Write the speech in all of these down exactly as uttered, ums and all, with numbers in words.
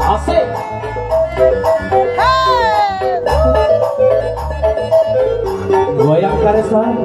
Asik. Goyang karesan.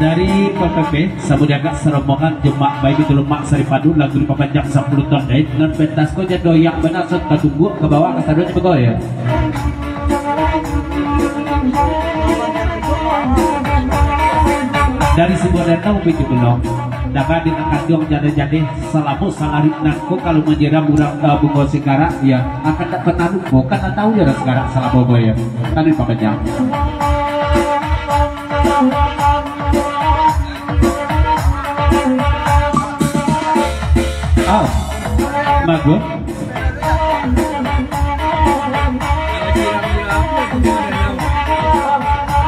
Dari P P P, samo diagak sarombongan jo Mak Bai Bintulu Mak Saripadu, lagu dipapanjang sapuluah ton dai, nan pentas ko jando yang bana, sot ka tunggak ka bawah ka saduanyo bagoyang. Dari Singgo Danau Bukik Belong, danga di nan kanduang jadeh-jadeh, salamo salarik nangko kalau manyiram urang, eh, bungo sigarak, ya, akan tak pernah lupo, kan tak tahu ya urang sigarak salamo ko, ya. Tadi papanjang. Ah, bagus.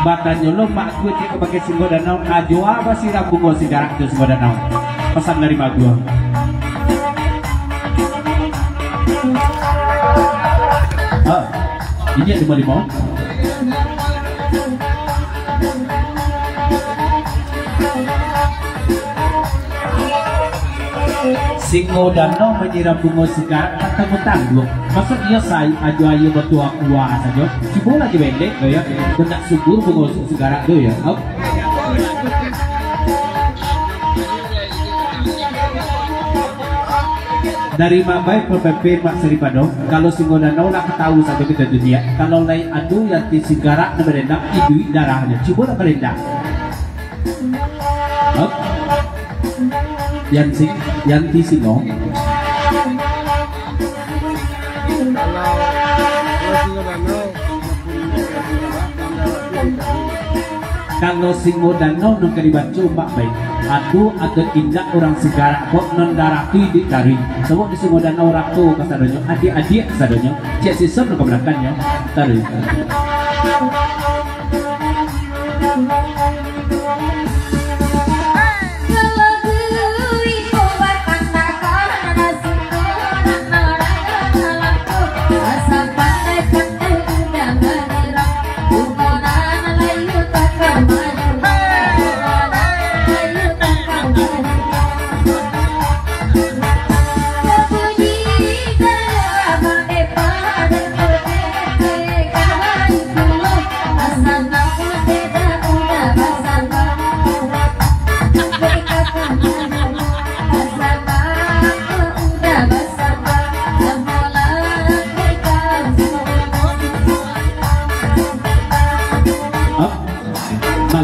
Batanyo lo mak gue cek pakai Singgo Danau, ajo apa siram bungo sigarak tu Singgo Danau. Pesan dari mak gue. Ah, ini ada lima. Singgo Danau manyiram bungo sigarak, tak tahu tangguang. Maksud iyo sai, ajo aia batuah kuah sajo. Cubolah jo bendek tu ya. Kok nak subur bungo sigarak tu ya. Au. Dari Mak Bai P P P Mak Saripado, kalau Singgo Danau lah katahu sajo kito tu, ya. Kalau lai ado Yanti sigarak nan barendang, iduik darahnyo. Cubolah barendang. Hop. Yanti, Yanti Singgo. Kalau Singgo Danau nan ka dibaco, Mak Bai, ado atau indak urang sigarak kok nan darah tu iduik taruih. Sabab di Singgo Danau rato kasadonyo, adiak-adiak kasadonyo, ciek sison nan ka balakannyo, taruih.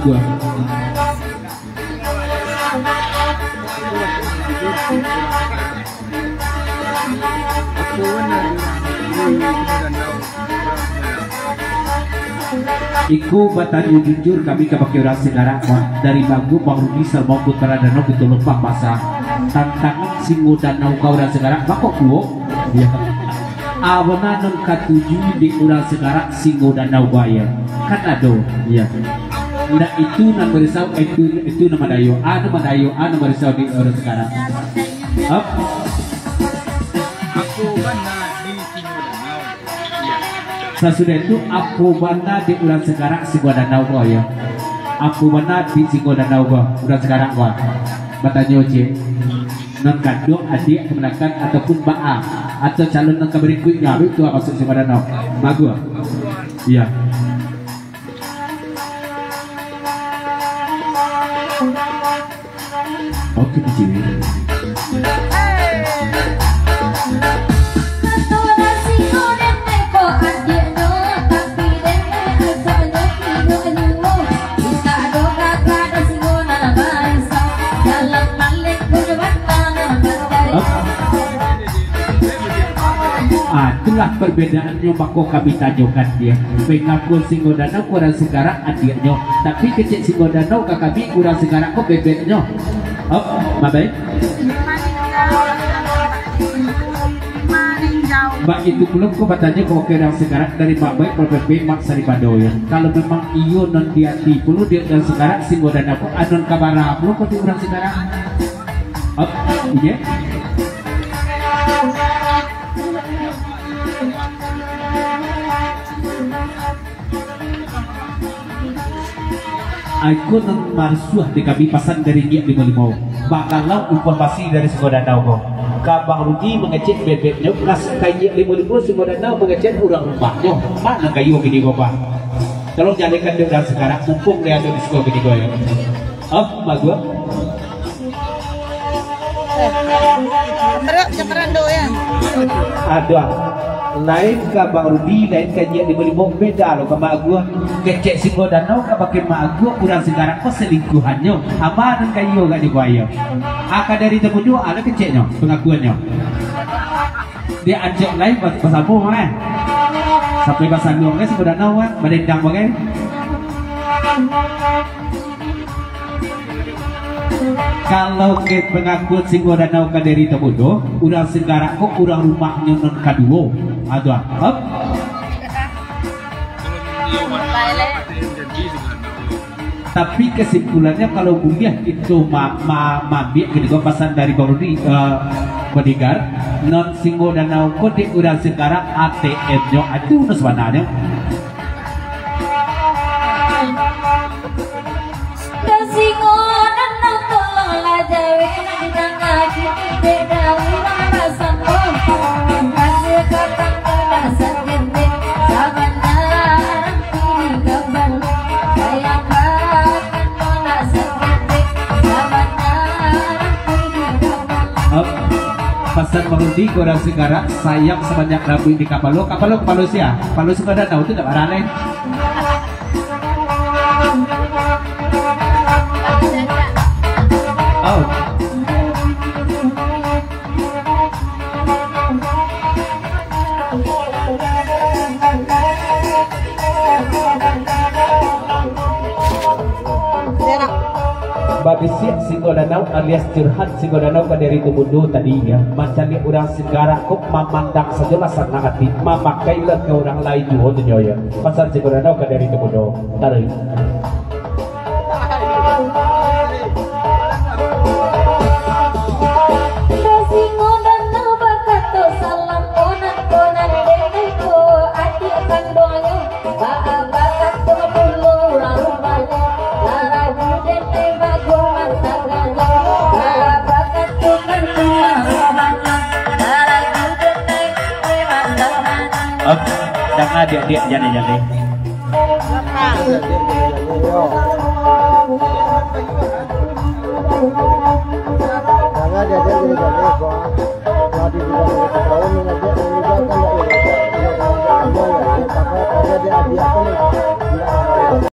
Wah. Iko batanyo jujur kami kabake urang Sagarak, Mak. Dari bagu Bang Rudi Salmon Putra Danau Kuto Lempang Basa. Tantangan Singo Danau ka urang Sagarak, bako kuo? Iyo. A bana nan katuju dek urang Sagarak Singo Danau ko, iyo. Kan ado, iyo. Ndak itu nan barisau, itu, itu nan madayo. A nan madayo, a nan barisau dek urang Sagarak. Hap? Apo bana di Singo Danau? Sasudah itu, apo bana dek urang Sagarak Singo Danau ko, iyo? Apo bana di Singo Danau ko, urang Sagarak ko? Batanyo ciek. Nan kaduo, adiak, kamanakan, ataupun baa, atau calon nan ka barikuiknyo, abih tu masuak Singo Danau. Bagus. Iyo. Oke, kecil. Ah, itulah perbedaannyo, mako kami tanyokan dia. Pengakuan Singo Danau kurang Sagarak adiaknyo, tapi kecek Singo Danau ka kami kurang Sagarak ko bebeknyo. Op, mabai. Bak itu pulo ko batanyo ka urang Sagarak dari Mak Baik, Pol P P, Mak Saripado, yo. Kalau memang iyo nan di ati pulo di urang Sagarak, Singo Danau ko anon kabara pulo ko di urang Sagarak. Op, inyo. Iko nan marsuah di kami pasan dari Nyiak Limo-Limo. Bakalau umpan basi dari Singo Danau ko. Ka Bang Rudi mangecek bebeknyo, kas ka Nyiak Limo-Limo Singo Danau mangecek urang rumahnyo. Mano kayo kini ko, Bang? Tolong jalehkan dek urang Sagarak, mumpung di ado di Singo kini ko, yo. Oh, bagus. Eh, teriak macam Fernando, ya. Aduh. Lain ka Bang Rudi, lain ka Nyiak Limo-Limo, beda lo ka Mak Aguah. Kecek Singo Danau ka bakeh Mak Aguah, urang Sagarak ko selingkuhannyo. Aman kayo gak dibayar. Aka dari Tamudo, ado keceknyo, pengakuannyo. Dia ancok lain bas-, basamo, eh. Sampai basaluang, eh, Singo Danau, eh, badendang bagai. Kalau ke pengakuan Singo Danau ka dari Tamudo, urang Sagarak ko urang rumahnyo nan kaduo. Aduh, hop. Tapi kesimpulannyo, kalau buliah kito ma-, ma-, maambiak kini ko pasan dari Bang Rudi, eh, Bodyguard, non Singo Danau ko dek urang Sagarak A T M-nyo, itu nan sabananyo. Hop. Pasan Bang Rudi, kurang Sagarak, sayang sabanyak rambuik di kapalo. Kapalo, kapalo sia? Kapalo Singo Danau tu dak baraleh. Oh. Babisiak Singo Danau alias curhat Singo Danau ka dari Tamudo tadi, ya. Mancaliak urang Sagarak ko mamandang sajolah sanang ati, mamakailah ka urang lain juo tu nyo, ya. Pasan Singo Danau ka dari Tamudo. Taruih. Op, danga diak-diak, jaleh-jaleh. Jangan diajak jadi-jadi, Bang. Tadi juga berapa tahun mengajak, mengajak kan tak diajak. Kalau orang tak ada, ya, tak apa, karena dia adik aku ni.